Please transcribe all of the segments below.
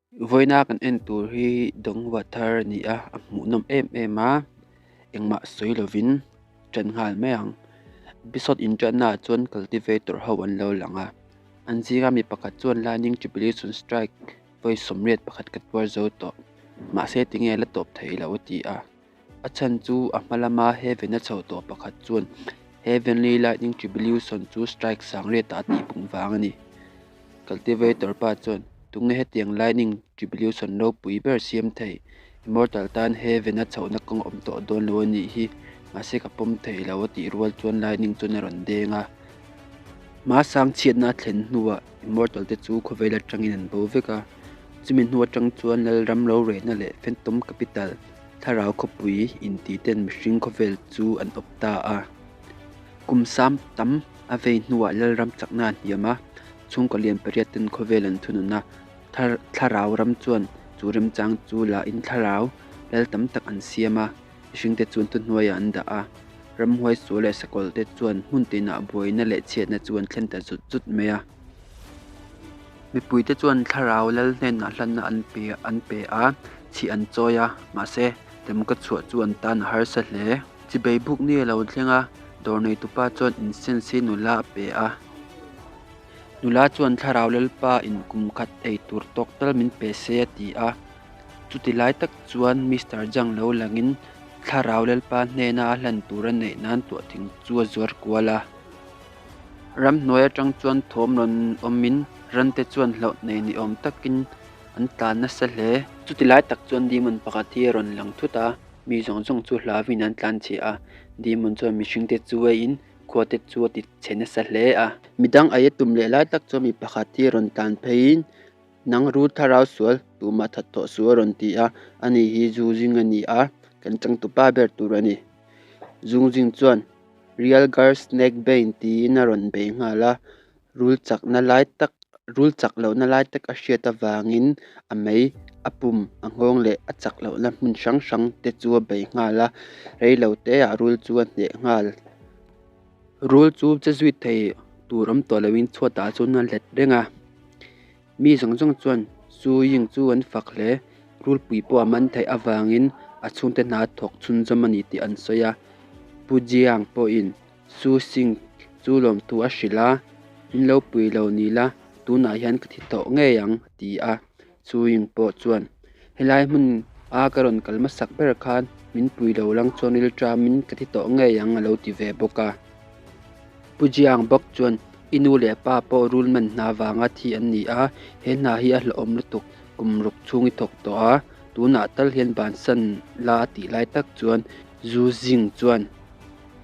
Vawiina kan en tur hi donghua thar a ni a a hmuhnawm em em a engmah sawi lovin ṭan nghal mai ang episode inṭanna ah chuan cultivator ho an lo lang a an zinga mi pakhat chuan lightning tribulation strike vawi 81 ka tuar zo tawh mahse tinge a la tawp theih loh a ti a a chhan chu a hma lama heaven a chho tawh pakhat chuan heavenly lightning tribulation chu strike 800 ah a tihpung vang a ni. Cultivator pa chuan tunge hetiang lightning tribulation ropui ber siam thei immortal tan heaven a chhohna kawng a awm tawh dawn lo a nih hi mahse ka pawm thei lo a tih rual chuan lightning chuan a rawn deng a. Hmasang chhiatna a thlen hnuah immortal te chu khawvel atangin an bo vek a chumi hnu atang chuan Lalram rorehna leh Phantom Capital thlarau khawpui inti ten mihring khawvel chu an awp ta a. Kum sam tam a vei hnuah Lalram chakna a hniam a, chhungkaw lian pariat ten khawvel an thunun a, thlarau ram chuan chu remchang chu la in thlarau lal tam tak an siam a, mihringte chuan thuhnuaiah an dah a, ramhuai sual leh sakawlh te chuan hmun tinah buaina leh chhiatna chu an thlen ta zut zut mai a. Mipuite chuan thlarau lal hnenah hlanna an pe an pe a, chhih an chawi a, mahse dem ka chhuah chu an tan a harsa hle. Chibei buk ni a lo thleng a, dawr neitupa chuan incense hi nula a pe a. Nula chuan thlarau lalpa in kum khat ei tur tawk tal min pe se a ti a. Chuti lai tak chuan Mister Jang lo langin thlarau lalpa hnena a hlan tur a neih nan tuahthing chu a zuar kual a. Ramhnuai atang chuan thawm rawn awmin rante chuan hlauh nei ni awm takin an tlan nasa hle. Chuti lai tak chuan demon pakhat hi a rawn lang thut a, mi zawng zawng chu hlauin an tlan chhiah a. Demon chuan mihringte chu eiin khuate chu a ti chhe nasa hle a. Midang ei a tum leh lai tak chuan mi pakhat hi a rawn tlan pheiin Nang rul thlarau sual tumah that tawh suh a rawn ti a, ani hi zu zing a ni a, kan changtupa ber tur a ni. Zung zing chuan Real Girl Snake Bane tiin a rawn bei nghal a, rul chakna lai tak rul chak lohna lai tak a hriat avangin a mei, a pum, a nghawng leh a chak lohna hmun hrang hrang te chu a bei nghal a, reilo teah rul chu a hneh nghal. Rul chu che zui thei tur awm tawh loin chhuatah chuan a let reng a. Mi zawng zawng chuan Su Ying chu an fak hle. Rulpui pawh a man theih avangin a chhungte hna thawk chhunzawm a ni tih an sawi a. Pu Jiang pawhin Su Xing chu lawmthu a hrilh a, Min lo pui lo ni la, tunah hian ka thi tawh ngei ang, a ti a. Su Ying pawh chuan, Helai hmun a ka rawn kal hmasak ber khan min pui lo lang chuan rilṭamin ka thi tawh ngei ang, a lo ti ve bawk a. Pu Jiang bawk chuan i nu leh pa pawh rul man hna vanga thi an ni a, he hna hi a hlauhawm lutuk kum ruk chhung i thawk tawh a, tunah tal hian bansan la a tih lai tak chuan Zu Jing chuan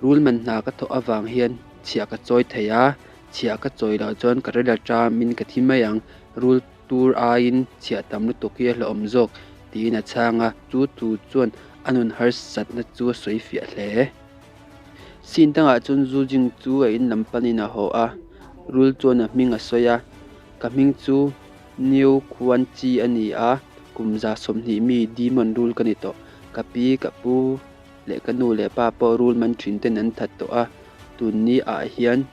rul man hna ka thawh avang hian chhiah ka chawi thei a, chhiah ka chawi loh chuan ka rel aṭamin ka thi mai ang, rul tur aiin chhiah tam lutuk hi a hlauhawm zawk tiin a chhang a, chu thu chuan a nun harsatna chu a sawi fiah hle. Scene dangah chuan zu jing chu a in lam panin a haw a, rul chuan a hming a sawi a, ka hming chu Niu Khuan Chi a ni a, kum 120 mi demon rul ka ni tawh, ka pi, ka pu leh ka nu leh pa pawh rul man thin ten an that tawh a, tun ni ah hian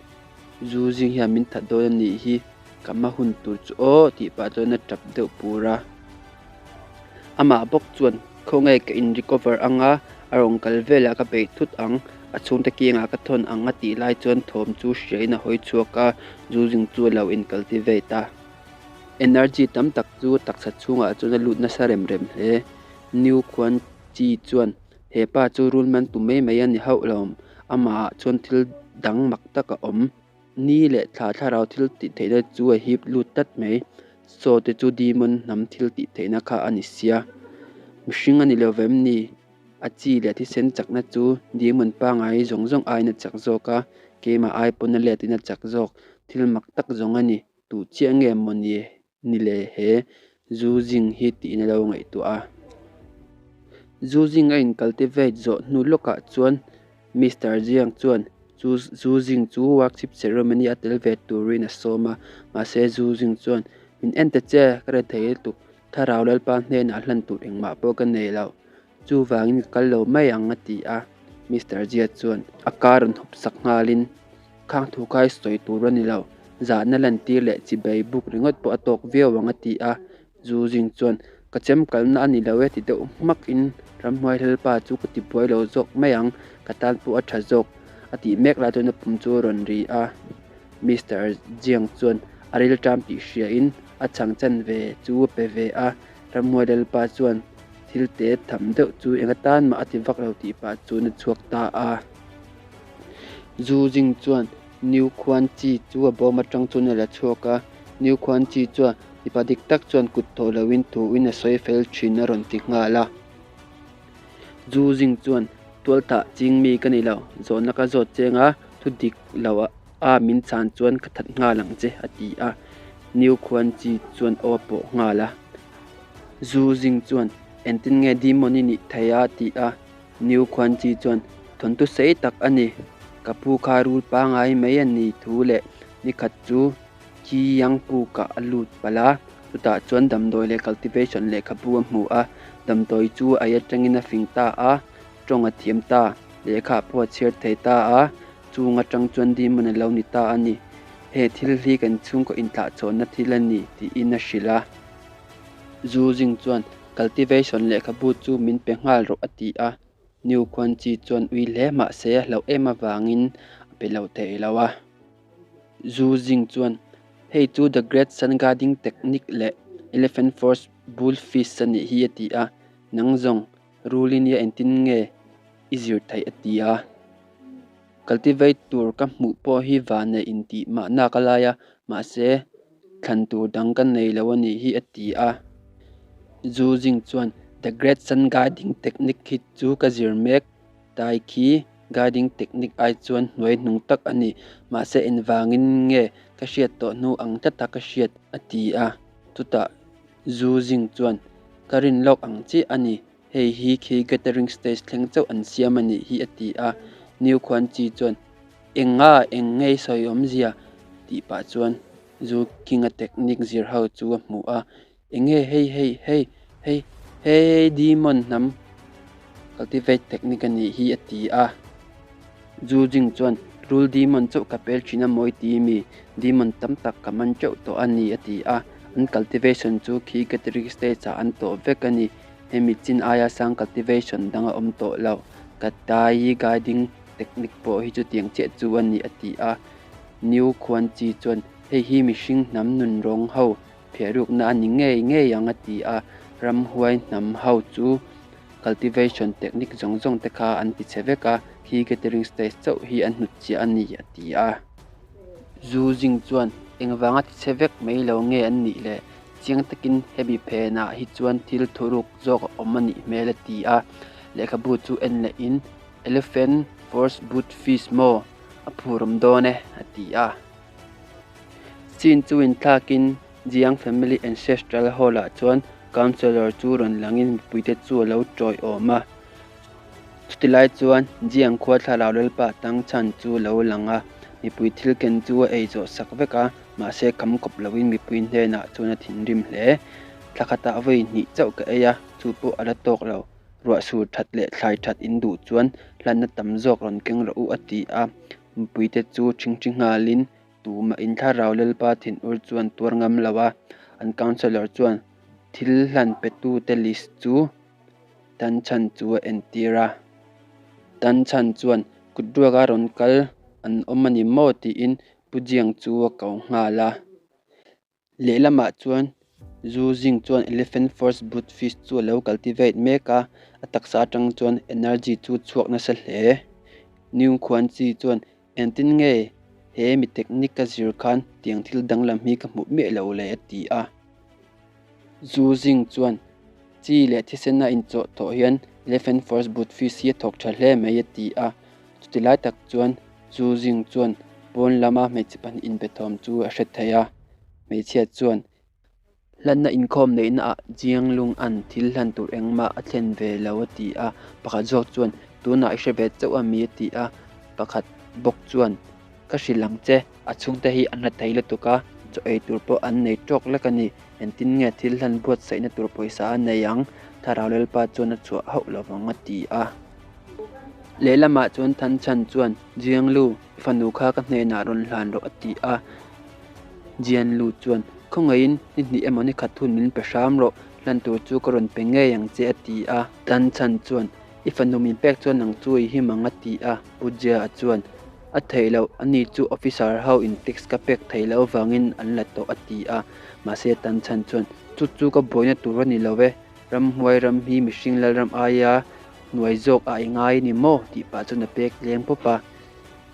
zu jing hian min that dawn a nih hi, ka hma hun tur chu aw tih pah chuan a tap deuh pur a. Amah bawk chuan khawnge ka in recover anga a rawn kal velah ka beih thut ang, a chhungte kiangah ka thawn ang a tih lai chuan thawm chu hriain a hawi chhuak a, zu zing chu a lo in cultivate a. Energy tam tak chu taksa chhungah chuan a lut nasa rem rem hle. New Khuan Chi chuan he pa chu rul man tu mai mai a ni hauh lo, amah ah chuan thil dang mak tak a awm. Ni leh thla thlarau thil tih theihna chu a hip lut tlat mai. Saw te chu demon hnam thil tih theihna kha a ni sia. Mihring a ni lo vem ni? A chi leh thisen chakna chu demon pangngai zawng zawng aiin a chak zawk a, keimah ai pawn a letin a chak zawk. Thil mak tak zawng a ni. Tuh chiah nge maw ni? Ni le he zu zing hi tiin a lo ngaihtuah a. Zu zing a in cultivate zawh hnu lawkah chuan Mister Jiang chuan chu zu zing chu workship ceremony a tel ve turin a sawm a, mahse zu zing chuan min en ta che ka ren thei lutuk thlarau Lalpa hnenah hlan tur engmah pawh ka nei lo chuvangin ka kal lo mai ang a ti a. Mister Jia chuan a car rawn hawp sak nghalin Khang thu kha i sawi tur a ni lo, zahna lantir leh chibei buk ringawt pawh a tawk viau ang a ti a. Zu Jing chuan, Ka chem kalna a ni lo e ti deuh hmak in ramhuai lalpa chu ka ti buai lo zawk mai ang, ka tan pawh a tha zawk a tih mek lai chuan a pum chu a rawn ri a. Mister Jiang chuan a rilṭam tih hria in a chhang chanve chu a pe ve a, ramhuai lalpa chuan thil te tham deuh chu eng atan mah a ti vak lo tih pah chuan a chhuak ta a. Zu Jing chuan New Khuan Chi chu a bawm atang chuan a la chhuak a, New Khuan Chi chuan mipa dik tak chuan kut thawh loin thuin a sawi fel thin a rawn ti nghal a. Zu Jing chuan tualthah ching mi ka ni lo, zawhna ka zawt cheng a, thu dik lo a min chhan chuan ka that nghal ang che a ti a, New Khuan Chi chuan aw a pawh nghal a. Zu Jing chuan engtin nge demon i nih theih a a ti a. New Khuan Chi chuan thawnthu sei tak a ni. Ka pu kha rul pangai mai a ni thu leh nikhat chu Ki Yang pukah a lut palh a, chutah chuan damdawi leh cultivation lehkhabu a hmu a, damdawi chu a ei atangin a fing ta a, tawng a thiam ta, lehkha pawh a chhiar thei ta a, chung atang chuan demon a lo ni ta a ni. He thil hi kan chhungkaw inthlahchhawnna thil a ni tiin a hrilh a. Zu Jing chuan Cultivation lehkhabu chu min pe nghal rawh a ti a, New Khuan Chi chuan ui hle mah se a hlauh em avangin a pe lo thei lo a. Zu Jing chuan, Hei chu The Great Sun Guarding Technique leh Elephant Force Bull Fist a nih hi a ti a, nang zawng rul i nia engtin nge i zir theih a ti a. Cultivate tur ka hmuh pawh hi vanneih intih mahna ka lai a, mahse thlan tur dang ka nei lo a nih hi a ti a. Zu Jing chuan The Great Sun Guiding Technique khi chu ka zir mek, Tai khi Guiding Technique ai chuan hnuai hnung tak a ni, mahse engvangin nge ka hriat tawh hnu ang tlata ka hriat a ti a. Chutah Zu Jing chuan Ka rin lawk ang chiah a ni, Hei hi khi gathering stage thleng chauh an siam a nih hi a ti a, New Khuan Chi chuan Eng nga eng ngei sawi awmzia tih pah chuan Zu King-a technique zir ho chu a hmu a, Eng nge hei hei hei hei hei demon hnam cultivate technique a nih hi a ti a. Zu Jing chuan Rul demon chauh ka pel thin a mawi ti mi demon tam tak ka man teuh tawh a ni a ti a, an cultivation chu khi gathering stage ah an tawh vek a ni. Hemi chin aia sang cultivation dang a awm tawh lo. Ka tai guiding technique pawh hi chutiang chiah chu a ni a ti a. New Khuan Chi chuan hei hi mihring hnam nun rawng ho phiahrukna a ni ngei ngei ang a ti a. Ramhuai hnam ho chu cultivation technique zawng zawng te kha an ti chhe vek a, khi gathering stage chauh hi an hnut chiah a ni a ti a. Zu Jing chuan engvanga ti chhe vek mai lo nge an nih le? Chiang takin hemi phenah hi chuan thil thuruk zawk a awm a nih hmel a ti a, lehkhabu chu en lehin Elephant Force Boot Fish maw a phurawm dawn e a ti a. Scene chu inthlakin Jiang Family Ancestral Hall-ah chuan Councellor chu rawn langin mipuite chu a lo tawiawm a. Chutilai chuan Jiang khua thlarau lalpa tang chhan chu a lo lang a, mipui thil ken chu a ei zawh sak vek a, mahse kham kawp loin mipui hnenah chuan a thinrim hle. Thla khatah vawi hnih chauh ka ei a, chu pawh a la tawk lo. Ruah sur that leh thlai that in duh chuan hlanna tam zawk rawn keng rawh u a ti a, mipuite chu ṭhingṭhi nghalin Tumah in thlarau lalpa thinur chuan tuar ngam lo a, an councellor chuan thil hlan petute list chu Tan Chhan chu a entir a. Tan Chhan chuan kut ruaka rawn kal an awm a ni maw tiin Pu Jiang chu a ko nghal a. Lehlamah chuan Zu Jing chuan Elephant Force Boot Fist chu a lo cultivate mek a, a taksa atang chuan energy chu chhuak nasa hle. Niu Khuan Chi chuan Engtin nge he mi technique ka zir khan tiang thil danglam hi ka hmuh miah lo le a ti a. Zu Jing chuan chi leh thisen a inchawh thawh hian Elephant Force Boot Fist hi a thawk tha hle mai a ti a. Chuti lai tak chuan Zu Jing chuan pawn lama hmeichhe pahnih inbe thawm chu a hre thei a. Hmeichhia chuan Hlanna inkhawm neihna ah Jiang Lung an thil hlan tur engmah a thlen ve lo a ti a, pakhat zawk chuan tunah i hre ve chauh a mi a ti a, pakhat bawk chuan ka hrilh ang che, a chhungte hi an hla thei lutuk a, chaw ei tur pawh an nei tawk lek a ni, engtin nge thil hlan buatsaihna tur pawisa a nei ang, Thlarau Lalpa chuan a chhuah hauh lovang a ti a. Lehlamah chuan Than Chan chuan Jiang Lu, i fanu kha ka hnenah rawn hlan rawh a ti a, Jian Lu chuan. Khawngaihin ni hnih emaw ni khat hun min pe hram rawh, hlan tur chu ka rawn pe ngei ang che a ti a. Tan Chan chuan, I fanu min pek chuan nang chu i him ang a ti a. Pu Jia-a chuan, A theih loh, ani chu officer ho in tax ka pek theih loh avangin an la tawh a ti a. Mahse Tan Chan chuan, Chu chu ka buaina tur a ni lo e, ramhuai ram hi mihring lalram aia hnuai zawk ah i ngai a ni maw? tih pah chuan a pek leng pawp a.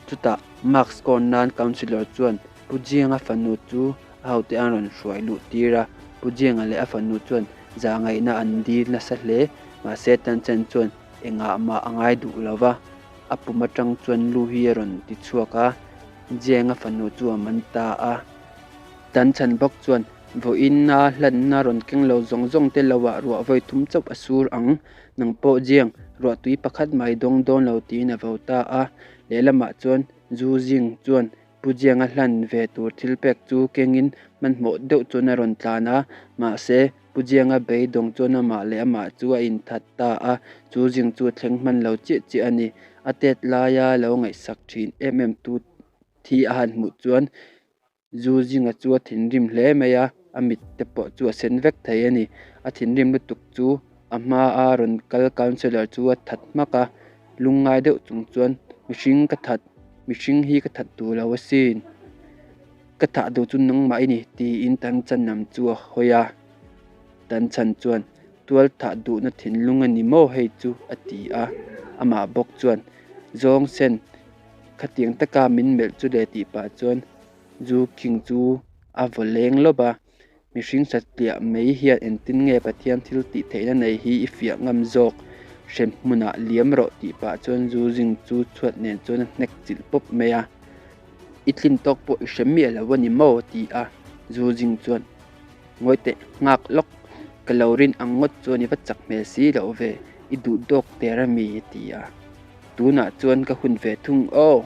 Chutah mark score nan councillor chuan Pu Jianga fanu chu a hote an rawn hruai luh tir a, Pu Jianga leh a fanu chuan zahngaihna an dil nasa hle. Mahse Tanchen chuan engah mah a ngai duh lo va, a pum atang chuan lu hi a rawn ti chhuak a, Jianga fanu chu a man ta a. Tanchhan bawk chuan vawiina hlanna rawn keng lo zawng zawng te loah ruah vawi thum chauh a sur ang, nang pawh Jiang, ruahtui pakhat mai dawng dawn lo tiin a vo ta a. Lehlamah chuan Zu Jing chuan Pu Jianga hlan ve tur thil pek chu kengin hmanhmawh deuh chuan a rawn tlan a, mahse Pu Jianga beidawng chuan amah leh amah chu a inthat ta a, Zu Jing chu a thleng hman lo chiah chiah a ni. A tet laia lo ngaihsak thin em em tu thi a han hmuh chuan Zu Jinga chu a thinrim hle mai a, a mit te pawh chu a sen vek thei a ni. A thinrim lutuk chu a hma a rawn kal councellor chu a that hmak a, lungngai deuh chung chuan mihring ka that, mihring hi ka that duh lo asin, ka thah duh chu nangmah i ni tiin Tan Chan lam chu a hawi a. Tan Chan chuan tual thah duhna thinlung a ni maw hei chu a ti a, amah bawk chuan zawng sen Khatiang taka min melh chu le tih pah chuan zu khing chu a vaw leng lawp a, mihring satliah mai hian engtin nge Pathian thil tih theihna nei hi i fiah ngam zawk hrem hmunah liam rawh tih pah chuan zu zing chu chhuat nen chuan a hnek chilh pawp mai a, i tlin tawk pawh i hre miah lo a ni maw ti a zu zing chuan Ngawi teh nghak lawk, ka lo rin ang ngawt chuan i va chak hmel si loh ve, i duh dawk der a mi a ti a. Tunah chuan ka hun ve thung aw.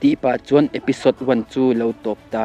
Tih pah chuan episode one chu lo tawp ta.